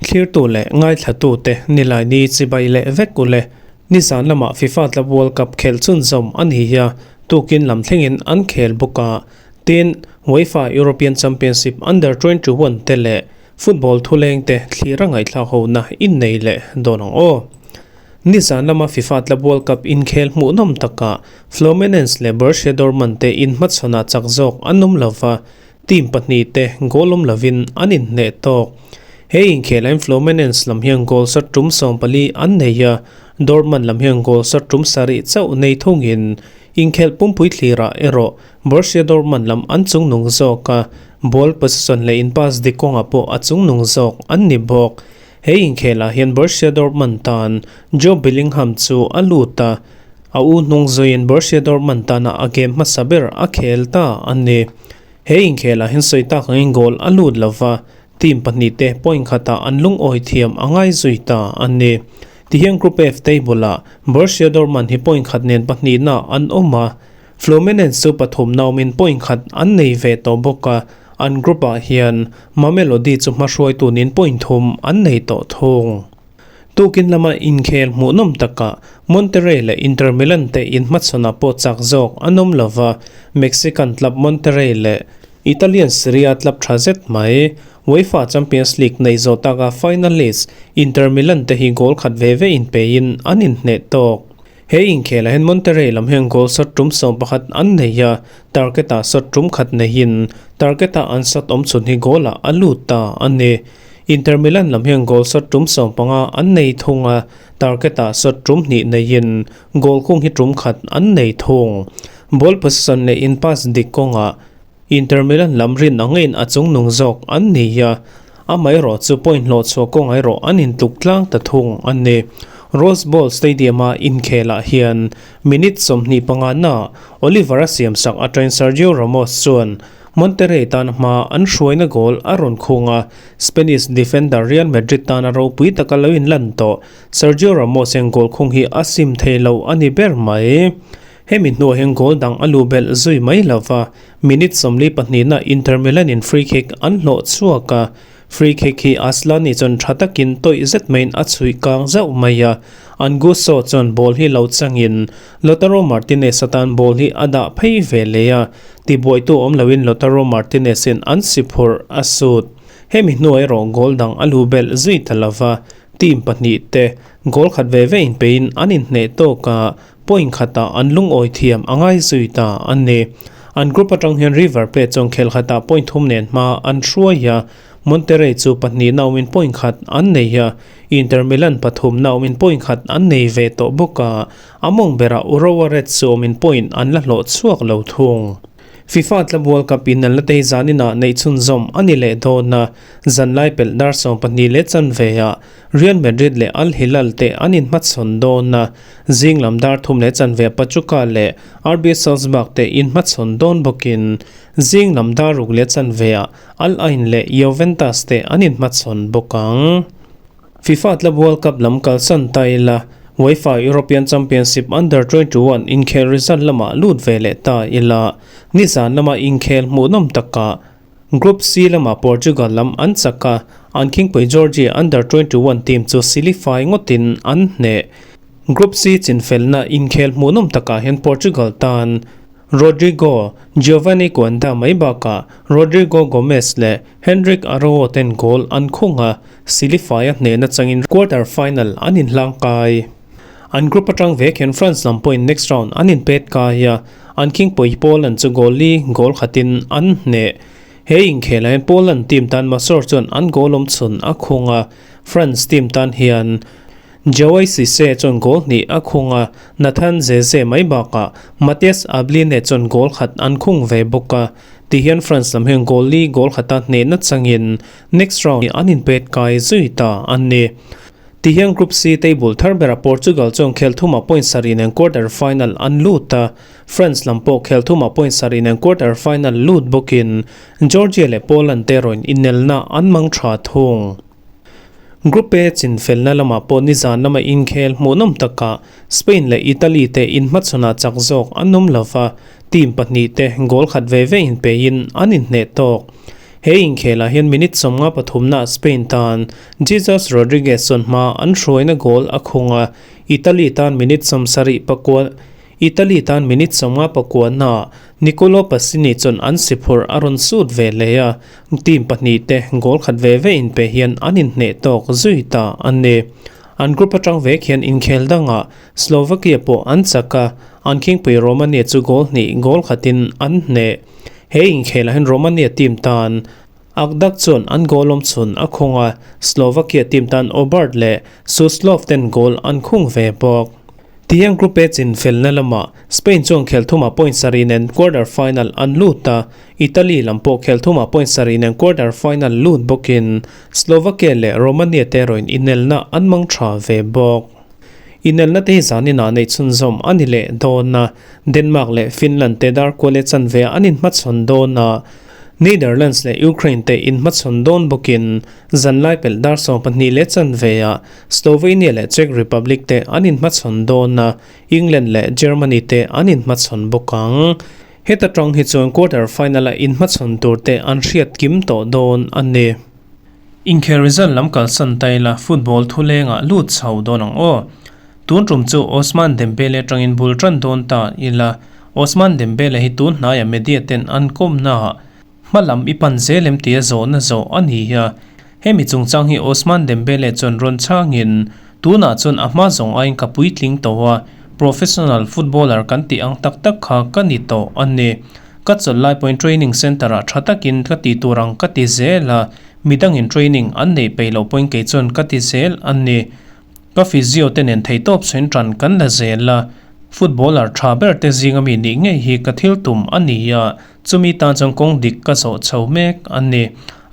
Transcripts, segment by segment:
Thlirtu leh ngaithlatute Nilaini chibai leh vek u le. Nizan lamah FIFA Club World Cup khelh chhunzawm a ni hi a, tukin lam thlengin an khel bawk a. Tin, UEFA European Championship Under 21 te leh Football thulengte thlir a ngaihthlak hona innei leh dawn ang aw. Nizan lama FIFA Club World Cup inkhel hmuhnawm takah Fluminense leh Borussia Dortmund te inhmachhawnah chak zawk an awm lova, team pahnihte goal awm lovin an inhneh tawk. He inkhelhain Fluminense lam hian goal sat tum 14 an nei a, Dortmund lam hian goal sat tum sarih chauh nei thungin inkhelh pumpui thlirah erawh Borussia Dortmund lam an chungnung zawk a, ball possession leh in pass dik kawngah pawh a chungnung zawk an ni bawk. He inkhelah hian Borussia Dortmund tan Joe Bellingham chu a lut a, a u hnung zuiin Borussia Dortmund tana a game hmasa ber a khel ta a ni. He inkhelah hian sawi tak angin goal a lut lova, team pahnihte point khatah an lungawi thiam a ngai zui ta a ni. Tihian Group F table-ah Borussia Dortmund hi point khat nen pahnihna an awm a, Fluminense chu pathum naumin point khat an nei ve tawh bawk a, an group ah hian Mamelodi chu hmahruaitu nin point thum an nei tawh thung. Tukin lama inkhel hmuhnawm takah Monterrey leh Inter Milan te inhmachhawnah pawh chak zawk an awm lova, Mexican club Monterrey leh Italian Serie A club tha zet mai UEFA Champions League nei zawh taka finalist Inter Milan te hi goal khat ve ve inpeiin an inhneh tawk. He inkhelah hian Monterrey lam hian goal shot tum 11 an nei a, target-ah shot tum khat neihin target-ah an shot awm chhun hi goal-ah a lut ta a ni. Inter Milan lam hian goal shot tum 15 an nei thung a, target-ah shot tum hnih neihin goal khung hi tum khat an nei thung. Ball possession leh in pass dik kawngah Inter Milan lam rin angin a chungnung zawk an ni a, amaherawh chu point hlawh chhuah kawngah erawh an intluk tlang ta thung a ni. Rose Bowl Stadium-a inkhelah hian minute 25 na Oliver-a siamsak atangin Sergio Ramos chuan Monterrey tan hma an hruaina goal a rawn khung a, Spanish defender Real Madrid tana ropui taka lo inlan tawh Sergio Ramos hian goal khung hi a sim thei lo a ni ber mai. Hemi hnuah hian goal dang a luh belh zui mai lo va, minute 42na Inter Milan in free kick an hlawh chhuak a, free kick hi Aslani chuan tha takin tawih zet maiin a chhuih kang zauh mai a, Angusso chuan ball hi lo changin Lautaro Martinez atan ball hi a dah phei ve leh a, tibuaitu awm loin Lautaro Martinez in an si phurh a sut. Hemi hnuah erawh goal dang a luh belh zui ta lo va, team pahnihte goal khat ve ve inpeiin an inhneh tawk a, Point khatah an lungawi thiam a ngai zui ta a ni. An group atang hian River Plate chuan khel khatah point thum nen hma an hruai a, Monterrey chu pahnih naumin point khat an nei a, Inter Milan pathum naumin point khat an nei ve tawh bawk a, a mawng berah Urawa Reds chu awmin point an la hlawh chhuak lo thung. FIFA Club World Cup in an la tei zaninah neih chhunzawm a ni leh dawn a, zanlai pelh dar 12 leh chanve ah Real Madrid leh Al Hilal te an inhmachhawn dawn a, zing lam dar thum leh chanve Pachuca leh RB Salzburg te inhmachhawn dawn bawkin zing lam dar ruk leh chanve ah Al Ain leh Juventus te an inhmachhawn bawk ang. FIFA Club World Cup lam kalsan ta ila, UEFA European Championship Under 21 inkhel result lamah lut ve leh ta ila, nizan lama inkhel hmuhnawm takah Group C lamah Portugal lam an chak a, an khingpui Georgia Under 21 team chu silifai ngawtin an hneh. Group C chinfelna inkhel hmuhnawm takah hian Portugal tan Rodrigo, Giovanni Quenda mai bakah Rodrigo Gomes leh Henrique Araujo ten goal an khung a, silifaia hnehna changin quarter final an inhlang kai. An group atang vek hian France lam pawhin next round an inpet kai a, an khingpui Poland chu goal li goal khatin an hneh. He inkhelah hian Poland team tan Masor chuan an goal awm chhun a khung a, France team tan hian Joey Cisse chuan goal hnih a khung a, Nathan Zeze mai bakah Mathias Abline chuan goal khat an khung ve bawk a. Tihian France lam hian goal li goal khata hnehna changin next round an inpet kai zui ta a ni. Tihian Group C table thar berah Portugal chuan khel thumah point sarih nen quarter final an lut a, France lam pawh khel thumah point sarih nen quarter final lut bawkin Georgia leh Poland te erawhin inelna an mang tha thung. Group A chinfelna lamah pawh nizan lama inkhel hmuhnawm takah Spain leh Italy te inhmachhawnah chak zawk an awm lova, team pahnihte goal khat ve ve inpeiin an inhneh tawk. He inkhelah hian minute 53 naah Spain tan Jesus Rodriguez chuan hma an hruaina goal a khung a, Italy tan minute 79 Italy tan minute 59 naah Nicolo Pasini chuan an si phurh a rawn sut ve leh a, team pahnihte goal khat ve ve inpe hian an inhneh tawk zui ta a ni. An group atang vek hian inkhel dangah Slovakia pawh an chak a, an khingpui Romania chu goal hnih goal khatin an hneh. He inkhelah hian Romania team tan Akdak chuan an goal awm chhun a khung a, Slovakia team tan Obert leh Suslov ten goal an khung ve bawk. Tihian Group A chinfelna lamah Spain chuan khel thumah point sarih nen quarter final an lut a, Italy lam pawh khel thumah point sarih nen quarter final lut bawkin Slovakia leh Romania te erawhin inelna an mang tha ve bawk. Inelna te hi zaninah neih chhunzawm a ni leh dawn a, Denmark leh Finland te dar kual leh chanve ah an inhmachhawn dawn a, Netherlands leh Ukraine te inhmachhawn dawn bawkin zanlai pelh dar 12 leh chanve ah Slovenia leh Czech Republic te an inhmachhawn dawn a, England leh Germany te an inhmachhawn bawk ang. Heta tang hi chuan quarter final a inhmachhawn tur te an hriat kim tawh dawn a ni. Inkhel result lam kalsan ta ila football thulengah lut chho dawn ang aw. Tun tum chu Ousmane Dembele atangin bul tan dawn ta ila Ousmane Dembele hi tun hnaiah media ten an kawmnaah hma lam i pan zel em tia zawhna zawh a ni a. Hemi chungchang hi Ousmane Dembele chuan rawn chhangin tunah chuan a hma zawng aiin ka puitling tawh a, professional footballer kan tih ang tak tak kha ka ni tawh a ni. Ka chawlh lai pawhin training centre ah tha takin ka tih tur ang ka ti zel a, midangin training an neih peih loh pawhin kei chuan ka ti zel a ni. Ka physio te nen theihtawp sawiin tan kan la zel a, footballer tha ber te zinga mi nih ngei hi ka thil tum a ni a, chumi tan chuan kawng dik ka zawh chho mek a ni.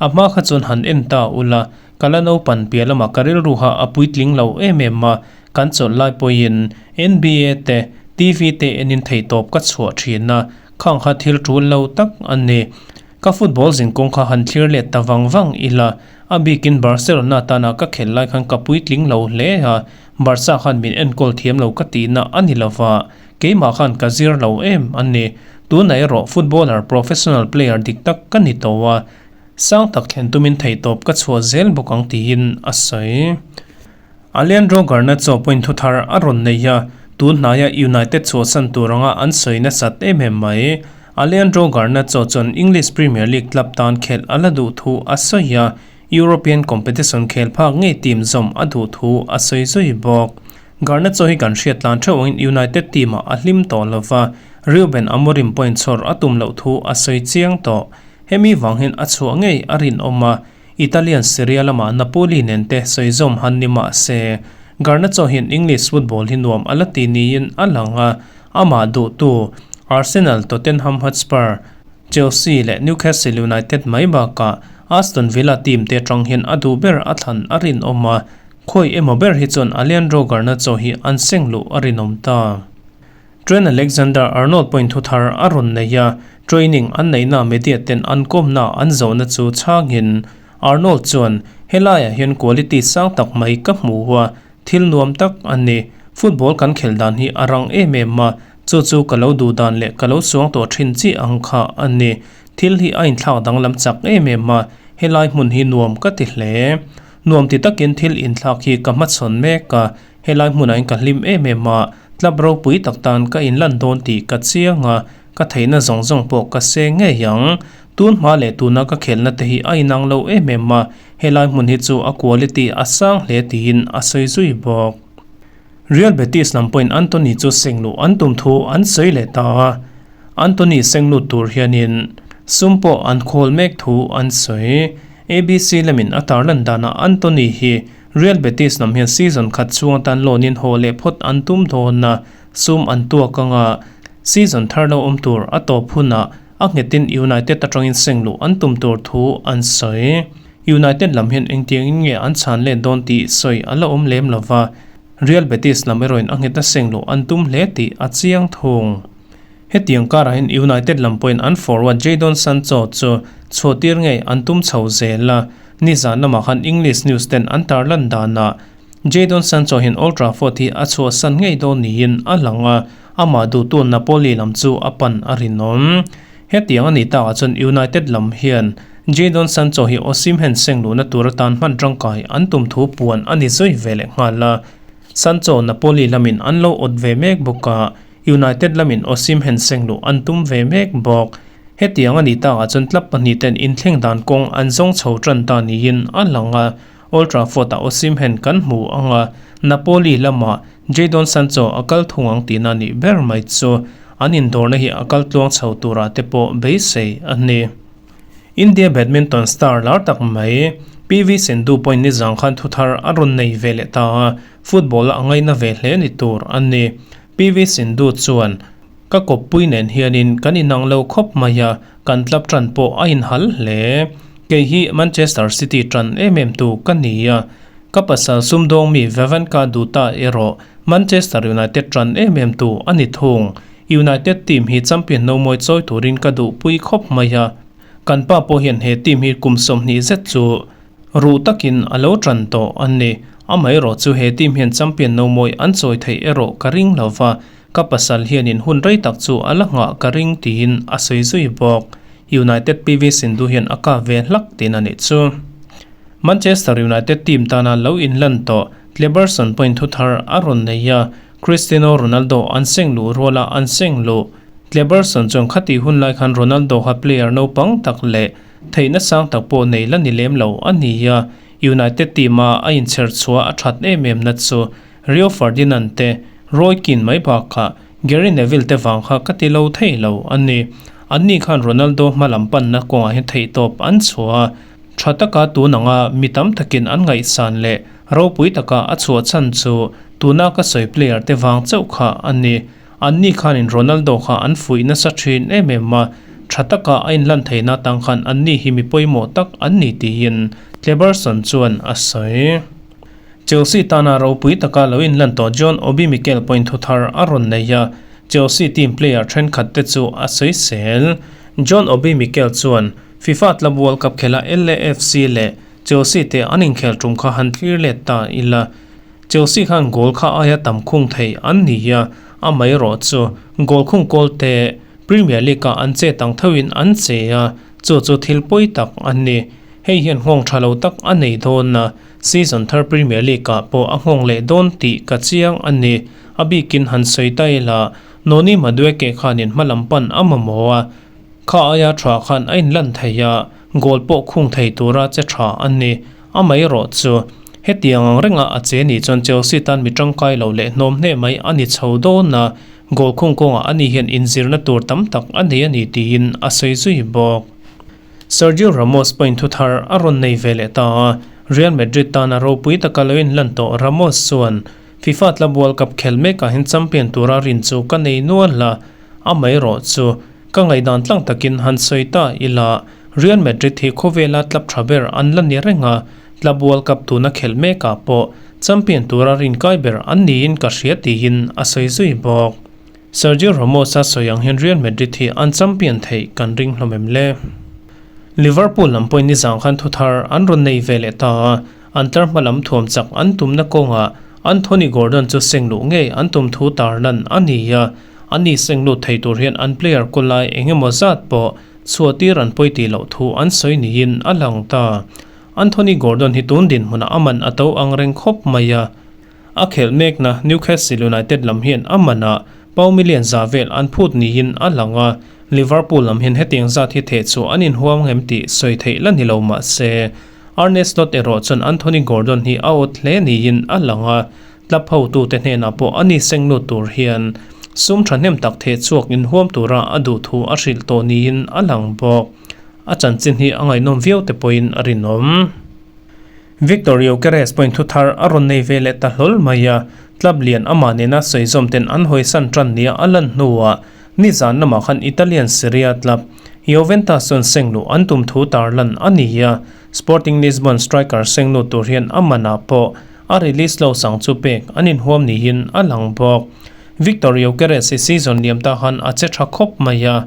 A hma kha chuan han en ta ula, ka la naupan piah lamah ka rilru ha a puitling lo em em a, Kan chawlh lai pawhin NBA te, TV te enin theihtawp ka chhuah thin a, khang kha thil tul lo tak a ni. Ka football zinkawng kha han thlir let ta vang vang ila, a bikin Barcelona tana ka khelh lai khan ka puitling lo hle a, Barca khan min enkawl thiam lo ka tihna a ni lova, keimah khan ka zir lo em a ni. Tunah erawh footballer professional player dik tak ka ni tawh a, sang tak thlen tumin theihtawp ka chhuah zel bawk ang tiin a sawi. Alejandro Garnacho pawhin thu thar a rawn nei a, tun hnaia United chhuahsan tur anga an sawi nasat em em mai. Alejandro Garnacho chuan English Premier League club tan khelh a la duh thu a sawi a, European competition khel phak ngei team zawm a duh thu a sawi zui bawk. Garnacho hi kan hriat tlan theuh angin United team ah a hlim tawh lova, Ruben Amorim pawhin chhawr a tum loh thu a sawi chiang tawh. Hemi vang hian a chhuah ngei a rinawm a, Italian Serie A lamah Napoli nen te sawi zawm han ni mah se, Garnacho hian English football hi nuam a la ti niin a lang a, amah duhtu Arsenal, Tottenham Hotspur, Chelsea leh Newcastle United mai bakah Aston Villa team te atang hian a duh ber a thlan a rinawm a, khawi emaw ber hi chuan Alejandro Garnacho hi an seng luh a rinawm ta. Trent Alexander-Arnold pawhin thu thar a rawn nei a, training an neihna media ten an kawmna an zawhna chu chhangin Arnold chuan, Helaiah hian quality sang tak mai ka hmu a, thil nuam tak a ni. Football kan khelh dan hi a rang em em a, chu chu ka lo duh dan leh ka lo suang tawh thin chi ang kha a ni. Thil hi a inthlak danglam chak em em a, helai hmun hi nuam ka ti hle. Nuam ti takin thil inthlak hi ka hmachhawn mek a, Helai hmunah in ka hlim em em a, club ropui tak tan ka inlan dawn tih ka chiang a, ka theihna zawng zawng pawh ka se ngei ang. Tun hma leh tuna ka khelhna te hi a inang lo em em a, helai hmun hi chu a quality a sang hle tiin a sawi zui bawk. Real Betis lam pawhin Antony chu sengluh an tum thu an sawi leh ta a, Antony senglut tur hianin sum pawh an khawl mek thu an sawi. ABC lamin a tarlan danah Antony hi Real Betis lam hian season khat chhung atan loan in haw leh phawt an tum dawn a, sum an tuak anga season thar lo awm tur a tawp hunah a nghetin United atangin seng luh an tum tur thu an sawi. United lam hian engtiangin nge an chhan let dawn tih sawi a la awm lem lova, Real Betis lam erawhin a nghet a seng luh an tum hle tih a chiang thung. Hetiang karah hian United lam pawhin an forward Jadon Sancho chu chhuahtir ngei an tum chho zel a. Nizan lamah khan English news ten an tarlan danah Jadon Sancho hian Old Trafford hi a chhuahsan ngei dawn niin a lang a, amah duhtu Napoli lam chu a pan a rinawm. Hetiang a nih takah chuan United lam hian Jadon Sancho hi Osimhen seng luhna tur atan hman tangkai an tum thu puan a ni zui ve leh nghal a. Sancho Napoli lamin an lo awt ve mek bawk a, United lamin Osimhen seng luh an tum ve mek bawk. Hetiang a nih takah chuan club pahnih ten inthleng dan kawng an zawng chho tan ta niin a lang a, Old Trafford-ah Osimhen kan hmu ang a, Napoli lamah Jadon Sancho a kal thung ang tihna nih ber mai chu an indawrna hi a kal tluang chho turah te pawh beisei a ni. India badminton star lar tak mai PV Sindhu pawhin nizang khan thuthar a rawn nei ve leh ta a, football-a a ngaina ve hle ni tur a ni. PV Sindhu chuan, Ka kawppui nen hianin kan inang lo khawp mai a, kan club tan pawh a inhal hle. Kei hi Manchester City tan em em tu ka ni a, ka pasal sumdawng mi Vavanka Dutta erawh Manchester United tan em em tu a ni thung. United team hi champion no mawi chawi turin ka duhpui khawp mai a, kan pa pawh hian he team hi kum 20 zet chu Ruh takin a lo tan tawh a ni. Amaherawh chu he team hian champion no mawi an chawi theih erawh ka ring lo va, ka pasal hianin hun rei tak chu a la nghah ka ring tiin a sawi zui bawk. United PV Sindhu hian a kap ve hlak tin a nih chu. Manchester United team tana lo inlan tawh Kleberson pawhin thuthar a rawn nei a, Cristiano Ronaldo an seng luh ruala an seng luh. Kleberson chuan khatih hun lai khan Ronaldo kha player naupang tak leh Theihna sang tak pawh nei la ni lem lo a ni a, United team a a inchher chhuah a that em em na chu Rio Ferdinand te, Roy Keane mai bakah Gary Neville te vang kha ka ti lo thei lo a ni. Anni khan Ronaldo hma lam panna kawngah hian theihtawp an chhuah a, tha taka tun anga mi tam takin an ngaihsan leh ropui taka a chhuah chhan chu tuna ka sawi player te vang chauh kha a ni. Anni khanin Ronaldo kha an fuih nasa thin em em a, tha taka a inlan theihna atang khan anni hi mi pawimawh tak an ni tiin Kleberson chuan a sawi. Chelsea tana ropui taka lo inlan tawh John Obi Mikel pawhin thuthar a rawn nei a, Chelsea team player thenkhat te chu a sawisel. John Obi Mikel chuan FIFA Club World Cup khela LAFC leh Chelsea te an inkhel tum kha han thlir let ta ila. Chelsea khan goal kha aia tam khung thei an ni a, amaherawh chu goal khung kawl te Premier League ah an che tang thoin an che a, chu chu thil pawi tak a ni. Hei hian nghawng tha lo tak a nei dawn a, season thar Premier League ah pawh a nghawng leh dawn tih ka chiang a ni. A bikin han sawi ta ila, Noni Madueke khanin hma lam pan a mamawh a, kha aia tha khan a inlan thei a, goal pawh khung thei tura che tha a ni. Amaherawh chu, hetiang ang renga a che nih chuan Chelsea tan mi tangkai lo leh hnawm hneh mai a ni chho dawn a, goal khung kawngah ani hian inzirna tur tam tak a nei a ni tiin a sawi zui bawk. Sergio Ramos pawhin thuthar a rawn nei ve leh ta a, Real Madrid tana ropui taka lo inlan tawh Ramos chuan FIFA Club World Cup khel mekah hian champion tura rin chu ka nei nual a, amaherawh chu ka ngaihdan tlang takin han sawi ta ila, Real Madrid hi khawvela club tha ber an la ni reng a, Club World Cup tuna khelh mekah pawh champion tura rinkai ber an niin ka hria tiin a sawi zui bawk. Sergio Ramos-a sawi ang hian Real Madrid hi an champion theih kan ring hlawm em le? Liverpool lam pawhin nizang khan thuthar an rawn nei ve leh ta a, an tlar hma lam thuam chak an tumna kawngah Anthony Gordon chu seng luh ngei an tum thu tarlan a ni a, ani seng lut thei tur hian an player kawlai eng emaw zat pawh Chhuahtir an pawi tih loh thu an sawi niin a lang ta. Anthony Gordon hi tun dinhmunah a man a to ang reng khawp mai a. A khelh mekna Newcastle United lam hian a manah pau million za vel an phut niin a lang a. Liverpool lam hian hetiang zat hi theh chhuah an inhuam ngem tih sawi theih la ni lo mah se, Arne Slot erawh chuan Anthony Gordon hi a awt hle niin a lang a. Club hotute hnenah pawh a ni seng lut tur hian sum thahnem tak theh chhuak inhuam tura a duh thu a hrilh tawh niin a lang bawk. A chanchin hi a ngaihnawm viau te pawhin a rinawm. Victor Gyökeres pawhin thu thar a rawn nei ve leh ta hlawl mai a, club lian amah nena sawi-zawm ten an hawisan tan nia a lan hnuah nizan lamah khan Italian Serie A club Juventus chuan seng luh an tum thu tarlan a ni a, Sporting Lisbon striker seng lut tur hian a manah pawh A release lo sang chu pek an inhuam niin a lang bawk. Victor Gyökeres hi season liam ta khan a che tha khawp mai a.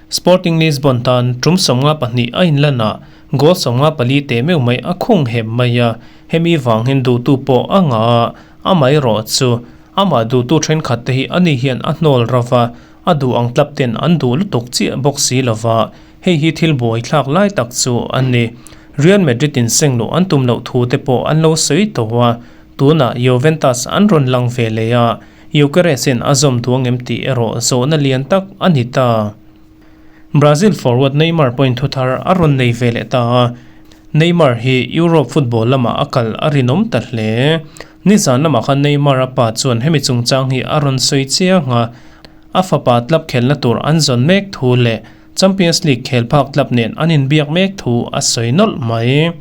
Sporting Lisbon tan tum 52 a inlan a, Goal 54 teh meuh mai a khung hem mai a, hemi vang hian duhtu pawh a ngah a, amaherawh chu amah duhtu thenkhat te hi ani hian a hnawl rova, a duh ang tlap ten an duh lutuk chiah bawk si lova, hei hi thil buaithlak lai tak chu a ni. Real Madrid in seng luh an tum loh thu te pawh an lo sawi tawh a, tunah Juventus an rawn lang ve leh a, Gyökeres in a zawm duang em tih erawh zawhna lian tak a ni ta. Brazil forward Neymar pawhin thuthar a rawn nei ve leh ta a, Neymar hi Europe football lamah a kal a rinawm ta hle. Nizan lamah khan Neymar a pa chuan hemi chungchang hi a rawn sawi chiang a, a fapa club khelna tur an zawn mek thu leh Champions League khel phak club nen an inbiak mek thu a sawi nawlh mai.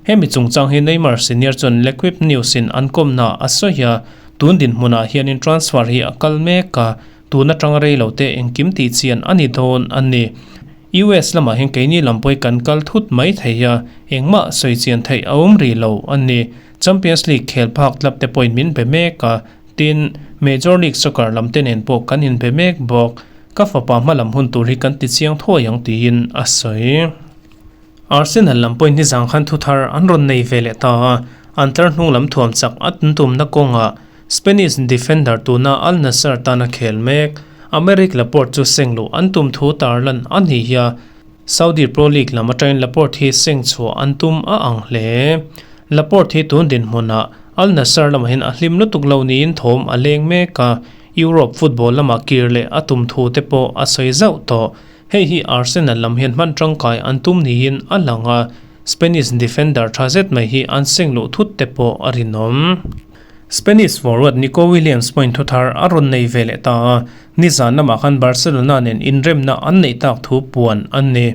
Hemi chungchang hi Neymar senior chuan L'Equipe News in an kawmnaah a sawi a, tun dinhmunah hianin transfer hi a kal mek a, Tun atanga rei lo te engkim tih chian a ni dawn a ni. US lamah hian keini lam pawh hi kan kal thut mai thei a, engmah sawi chian theih a awm rih lo a ni. Champions League khel phak club te pawhin min be mek a, tin, Major League Soccer lam te nen pawh kan inbe mek bawk. Ka fapa hma lam hun tur hi kan ti chiang thuai ang tiin a sawi. Arsenal lam pawhin nizang khan thuthar an rawn nei ve leh ta a, an tlar hnung lam thuam chak a tumna kawngah Spanish defender tuna Al Nassr tana khel mek Aymeric Laporte chu seng luh an tum thu tarlan a ni a, Saudi Pro League lam atangin Laporte hi seng chhuah an tum a ang hle. Laporte hi tun dinhmunah Al Nassr lamah hian a hlim lutuk lo niin thawm a leng mek a, Europe football lamah kir leh a tum thu te pawh a sawi zauh tawh. Hei hi Arsenal lam hian hman tangkai an tum niin a lang a, Spanish defender tha zet mai hi an seng luh thut te pawh a rinawm. Spanish forward Nico Williams pawhin thuthar a rawn nei ve leh ta a, nizan lamah khan Barcelona nen inremna an neih tak thu puan an ni.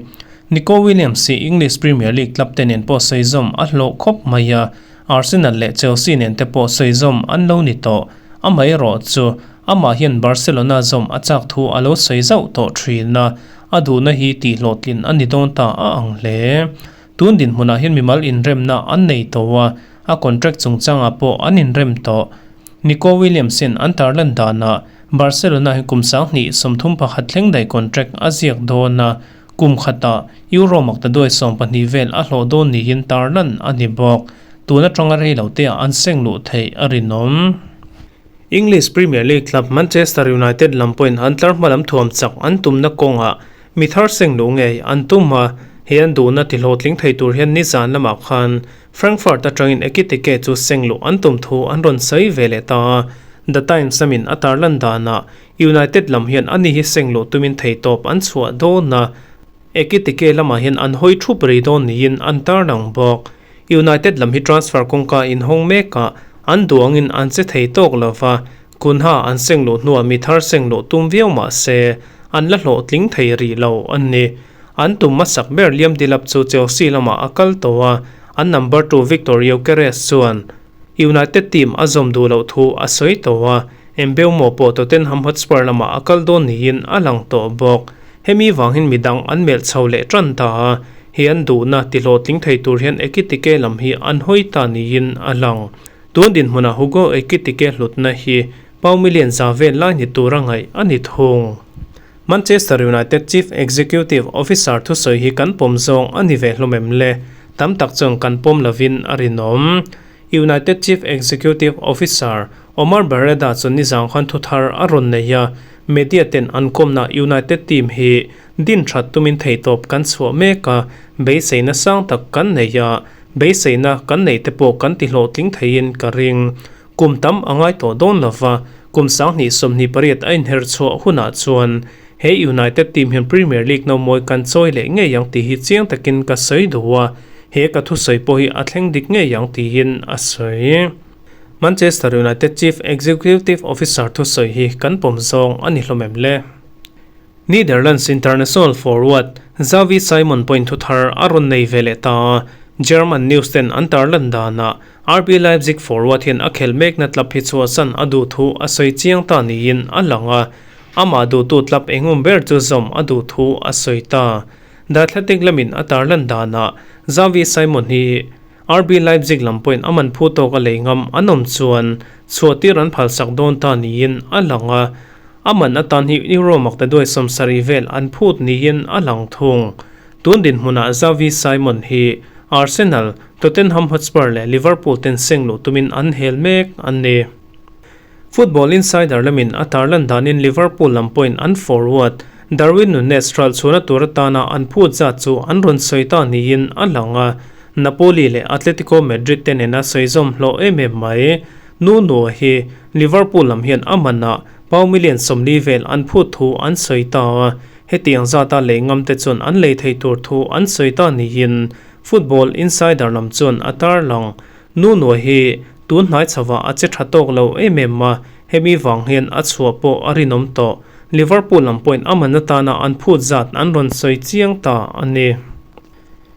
Nico Williams hi English Premier League club te nen pawh sawi zawm a hlawh khawp mai a, Arsenal leh Chelsea nen te pawh sawi zawm an lo ni tawh. Amaherawh chu, amah hian Barcelona zawm a chak thu a lo sawi zauh tawh thin a, a duhna hi tihhlawhtlin a ni dawn ta a ang hle. Tun dinhmunah hian mimal inremna an nei tawh a, a contract chungchangah pawh an inrem tawh. Nico Williams-in an tarlan danah Barcelona hi kum 2031 thleng daih contract a ziak dawn a, kum khatah Euro maktaduai 12 vel a hlawh dawn niin tarlan a ni bawk. Tun atanga rei lo teah an seng luh theih a rinawm. English Premier League club Manchester United lam pawhin an tlar hma lam thuam chak an tumna kawngah mi thar seng luh ngei an tum a, he an duhna ti hlawhtling thei tur hian nizan lamah khan Frankfurt atangin Ekitike chu seng luh an tum thu an rawn sawi ve leh ta a. The Times lamin a tarlan danah United lam hian ani hi seng luh tumin theitawp an chhuah dawn a, Ekitike lamah hian an hawi thup rei dawn niin an tarlang bawk. United lam hi transfer kawngka inhawng mekah an duangin an che thei tawk lo va, Cunha an seng luh hnuah mi thar seng luh tum viau mah se an la hlawhtling thei rih lo a ni. An tum hmasak ber Liam Delap chu Chelsea lamah a kal tawh a, an number two Viktor Gyokeres chuan United team a zawm duh loh thu a sawi tawh a, Mbeumo pawh Tottenham Hotspur lamah a kal dawn niin a lang tawh bawk. Hemi vangin midang an melh chho leh tan ta a, he an duhna tihlawhtling thei tur hian Ekitike lam hi an hawi ta niin a lang. Tun dinhmunah Hugo Ekitike hlutna hi pau million za vel lai ni tura ngaih a ni thung. Manchester United Chief Executive Officer thusawi hi kan pawm zawng a ni ve hlawm em le? Tam tak chuan kan pawm lovin a rinawm. United Chief Executive Officer Omar Berrada chu nizang khan thuthar a rawn nei a, media ten an kawmna United team hi din that tumin theitawp kan chhuah mek a, beiseina sang tak kan nei a, beiseina kan neih te pawh kan tihlawhtling theiin ka ring. Kum tam a ngai tawh dawn lova, kum 2028 a inher chhuah hunah chuan he United team hian Premier League no mawi kan chawi leh ngei ang tih hi chiang takin ka sawi duh a, he ka thusawi pawh hi a thleng dik ngei ang tiin a sawi. Manchester United Chief Executive Officer thusawi hi kan pawm zawng a ni hlawm em le? Netherlands international forward Xavi Simon pawhin thuthar a rawn nei ve leh ta a, German news ten an tarlan danah RB Leipzig forward hian a khel mekna club hi chhuahsan a duh thu a sawi chiang ta niin a lang a, amah duhtu club engawm ber chu zawm a duh thu a sawi ta. The Athletic lamin a tarlan danah Xavi Simon hi RB Leipzig lam pawhin a man phu tawk a lei ngam an awm chuan chhuahtir an phalsak dawn ta niin a lang a, a man atan hi Euro maktaduai 70 vel an phut niin a lang thung. Tun dinhmunah Xavi Simon hi Arsenal, Tottenham Hotspur leh Liverpool ten seng luh tumin an hel mek an ni. Football Insider lamin a tarlan danin Liverpool lam pawhin an forward Darwin Nunez hralh chhuahna tur atana an phut zat chu an rawn sawi ta niin a lang a, Napoli leh Atletico Madrid te nena sawi zawm hlawh em em mai. Nuno hi Liverpool lam hian a manah pound million 40 vel an phut thu an sawi ta a, hetiang zata lei ngam te chuan an lei thei tur thu an sawi ta niin Football Insider lam chuan a tarlang. Nuno hi tun hnai chhovah a che tha tawk lo em em a, hemi vang hian a chhuah pawh a rinawm tawh. Liverpool lam pawhin a man atana an phut zat an rawn sawi chiang ta a ni.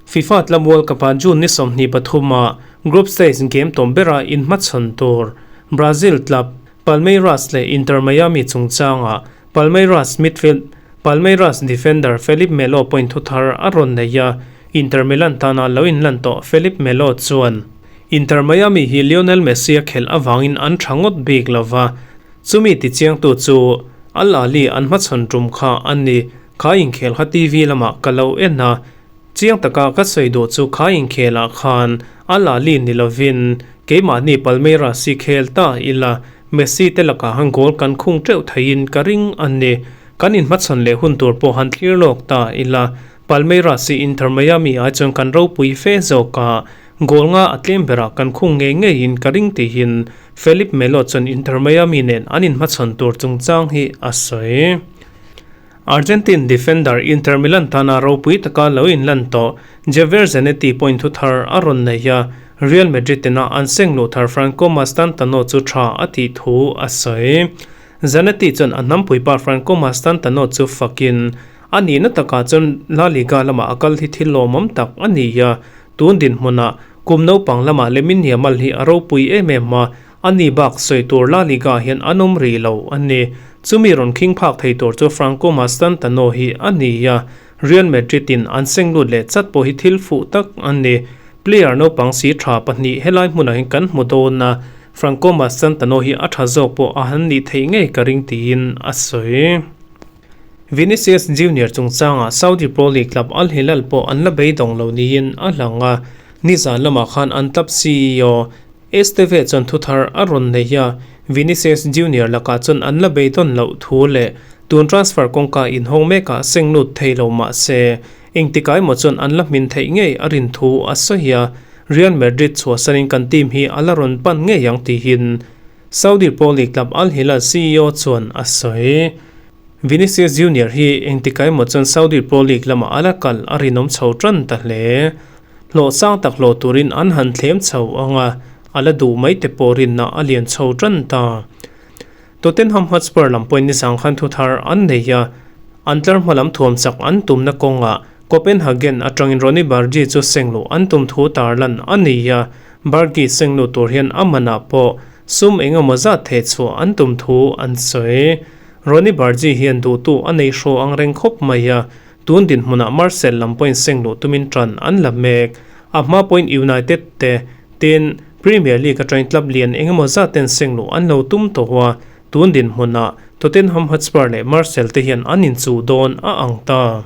FIFA Club World Cup-ah June ni 23 ah group stage game tawm bera inhmachhawn tur Brazil club Palmeiras leh Inter Miami chungchangah Palmeiras midfield Palmeiras defender Felipe Melo pawhin thu thar a rawn nei a, Inter Milan tana lo inlan tawh Felipe Melo chuan Inter Miami hi Lionel Messi a khelh avangin an tha ngawt bik lova, chumi tichiangtu chu Al Ahly an hmachhawn tum kha a ni. Kha inkhel kha TV lamah ka lo en a, chiang taka ka sawi duh chu kha inkhelah khan Al Ahly ni lovin keimahni Palmeiras hi khel ta ila, Messi te lakah han goal kan khung teuh theiin ka ring a ni. Kan inhmachhawn leh hun tur pawh han thlir lawk ta ila, Palmeiras hi Inter Miami ai chuan kan ropui fe zawk a, goal nga a tlem berah kan khung ngei ngeiin ka ring tihin Felipe Melo chuan Inter Miami nen an inhmachhawn tur chungchang hi a sawi. Argentine defender Inter Milan tana ropui taka lo inlan tawh Javier Zanetti pawhin thu thar a rawn nei a, Real Madrid tena an seng luh thar Franco Mastantano chu tha a tih thu a sawi. Zanetti chuan a hnampuipa Franco Mastantano chu fakin a nihna takah chuan La Liga lamah a kal hi thil lawmawm tak a ni a, tun dinhmunah kum naupang lamah Lamine Yamal hi a ropui em em a, A ni bak sawi tur La Liga hian an awm rih lo a ni. Chumi rawn khing phak thei tur chu Franco Mastantano hi a ni a, Real Madrid in an seng lut leh chat pawh hi thil fuh tak a ni. Player naupang si tha pahnih helai hmunah hian kan hmu dawn a, Franco Mastantano hi a tha zawk pawh a han nih theih ngei ka ring tiin a sawi. Vinicius Junior chungchangah Saudi Pro League club Al Hilal pawh an la beidawng lo niin a lang a, nizan lamah khan an club CEO Esteve chuan thu thar a rawn nei a, Vinicius Junior lakah chuan an la beidawn loh thu leh tun transfer kawngka inhawng mekah seng lut thei lo mah se, engtikah emaw chuan an la hmin theih ngei a rin thu a sawi a, Real Madrid chhuahsanin kan team hi a la rawn pan ngei ang tihin Saudi Pro League club Al Hilal CEO chuan a sawi. Vinicius Junior hi engtikah emaw chuan Saudi Pro League lamah a la kal a rinawm chho tan ta hle. Hlawh sang tak hlawh turin an han thlem chho ang a, a la duh mai te pawh rinna a lian chho tan ta. Tottenham Hotspur lam pawhin nizang khan thu thar an nei a, an tlar hma lam thuam chak an tumna kawngah Copenhagen atangin Ronny Bargi chu sengluh an tum thu tarlan a ni a, Bargi sengluh tur hian a manah pawh sum engemaw zat theh chhuah an tum thu an sawi. Ronny Bargi hian duhtu a nei hraw ang reng khawp mai a, tun dinhmunah Marcel lam pawhin seng luh tumin tan an la mek. A hma pawhin United te tin Premier League atangin club lian engemaw zat ten seng luh an lo tum tawh a, tun dinhmunah Tottenham Hotspur leh Marcel te hian an inchuh dawn a ang ta.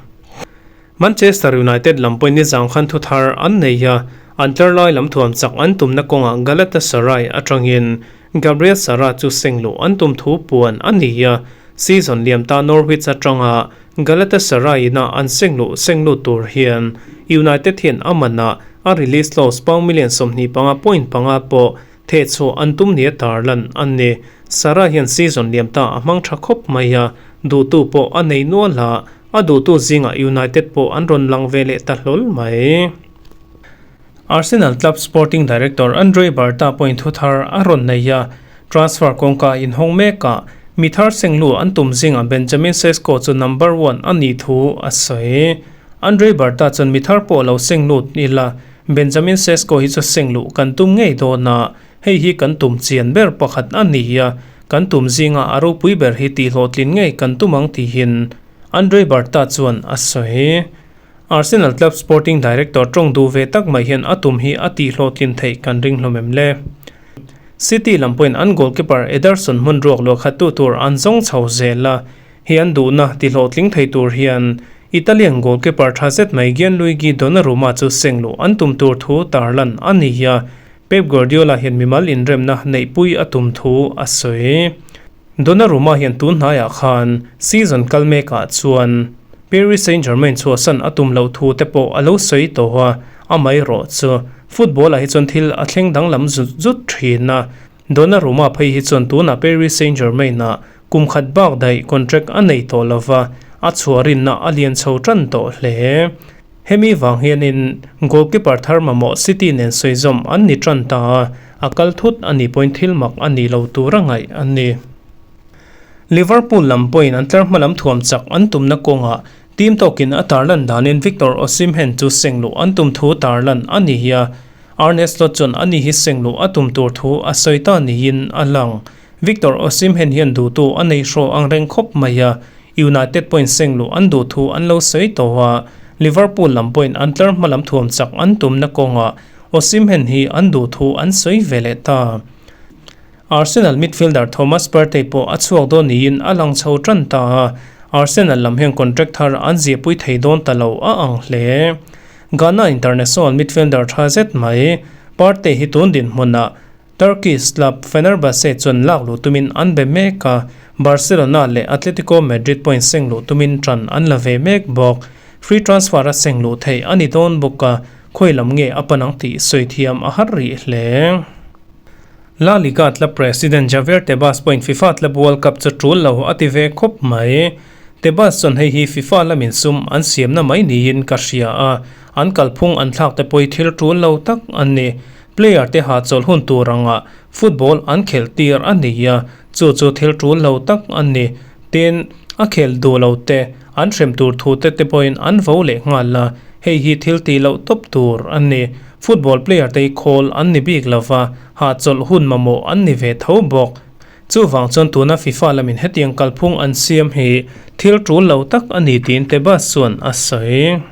Manchester United lam pawhin nizang khan thu thar an nei a, an tlar lai lam thuam chak an tumna kawngah Galatasaray atangin Gabriel Sara chu seng luh an tum thu puan a ni a, season liam ta Norwich atanga Galatasaray ina an seng luh seng lut tur hian United hian a manah a release clause pound million 25.5 pawh thehchhuah an tum nia tarlan a ni. Sara hian season liam ta a hmang tha khawp mai a, duhtu pawh a nei nual a, a duhtu zingah United pawh an rawn lang ve leh ta hlawl mai. Arsenal club sporting director Andre Berta pawhin thu thar a rawn nei a, transfer kawngka inhawng mekah mi thar senglu an tum zingah Benjamin Sesko chu number one a nih thu a sawi. Andre Berta chuan mi thar pawh lo senglut ila, Benjamin Sesko hi chu sengluh kan tum ngei dawn a, hei hi kan tum chian ber pakhat a ni a, kan tum zingah a ropui ber hi tihhlawhtlin ngei kan tum ang tihin Andre Berta chuan a sawi. Arsenal club sporting director tawng duh ve tak mai hian a tum hi a tihhlawhtlin theih kan ring hlawm em le? City lam pawhin an goalkeeper Ederson hmun ruak luah khattu tur an zawng chho zel a, he an duhna tihhlawhtling thei tur hian. Italian goalkeeper tha zet mai Gianluigi Donnarumma chu seng luh an tum tur thu tarlan a ni a, Pep Guardiola hian mimal inremna neihpui a tum thu a sawi. Donnarumma hian tun hnaiah khan season kal mekah chuan Paris Saint-Germain chhuahsan a tum loh thu te pawh a lo sawi tawh a, amaherawh chu football-ah hi chuan thil a thleng danglam zut zut thin a. Donnarumma phei hi chuan tunah Paris Saint-Germain-ah kum khat bak daih contract a nei tawh lova, a chhuah rinna a lian chho tan tawh hle. Hemi vang hianin goalkeeper thar mamawh City nen sawi zawm an ni tan ta a, a kal thut a nih pawhin thil mak a nih lo tur a ngaih a ni. Liverpool lam pawhin an tlar hma lam thuam chak an tumna kawngah team tawkin a tarlan danin Victor Osimhen chu seng luh an tum thu tarlan a ni a, Arne Slot chuan ani hi seng luh a tum tur thu a sawi ta niin a lang. Victor Osimhen hian duhtu a nei hraw ang reng khawp mai a, United pawhin seng luh an duh thu an lo sawi tawh a, Liverpool lam pawhin an tlar hma lam thuam chak an tumna kawngah Osimhen hi an duh thu an sawi ve leh ta. Arsenal midfielder Thomas Partey pawh a chhuak dawn niin a lang chho tan ta a, Arsenal lam hian contract thar an ziahpui thei dawn ta lo a ang hle. Ghana international midfielder tha zet mai Partey hi tun dinhmunah Turkish club Fenerbahce chuan lak luh tumin an be mek a, Barcelona leh Atletico Madrid pawhin seng luh tumin tan an la ve mek bawk. Free transfer a seng luh theih a ni dawn bawk a, khawi lam nge a pan ang tih sawi thiam a har rih hle. La Liga club president Javier Tebas pawhin FIFA club World Cup chu tul lo a ti ve khawp mai. Tebas chuan hei hi FIFA lamin sum an siamna mai niin ka hria a, an kalphung an thlak te pawhi thil tul lo tak an ni. Player te hahchawlh hun tur anga football an khelh tir a ni a, chu chu thil tul lo tak an ni. Tin, a khelh duh lo te, an hrem tur thu te te pawhin an vo leh nghal a, hei hi thil tih loh tawp tur a ni. Football player te hi khawl an ni bik lo va, hahchawlh hun mamawh an ni ve tho bawk. Chuvang chuan tuna FIFA lamin hetiang kalphung an siam hi thil tul lo tak a ni tiin Tebas chuan a sawi.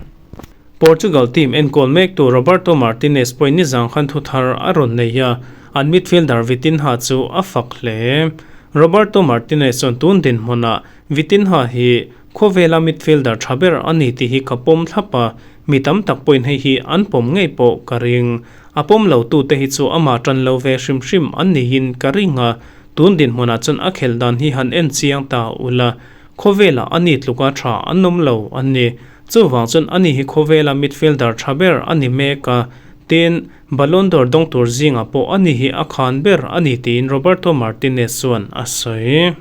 Portugal team enkawl mektu Roberto Martinez pawhin nizang khan thu thar a rawn nei a, an midfielder Vitinha chu a fak hle. Roberto Martinez chuan tun dinhmunah Vitinha hi khawvela midfielder tha ber a ni tih hi ka pawm thlap a, mi tam tak pawhin hei hi an pawm ngei pawh ka ring. A pawm lo tute hi chu amah tan lo ve hrim hrim an niin ka ring a, tun dinhmunah chuan a khelh dan hi han en chiang ta ula, khawvelah a ni tluka tha an awm lo a ni. Chuvang chuan ani hi khawvela midfielder tha ber a ni mek a, tin, Ballon d'Or dawng tur zingah pawh ani hi a khan ber a ni tiin Roberto Martinez chuan a sawi.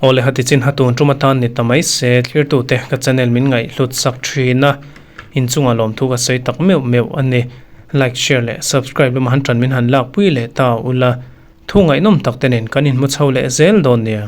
Awle hati chin hatun tum atan ni ta mai se, thlirtute ka channel min ngaihhlut sak thin a, inchungah lawmthu ka sawi tak meuh meuh a ni. Like, share leh subscribe lama han tan min han lakpui leh ta ula, thu ngaihnawm tak te nen kan inhmu chho leh zel dawn nia.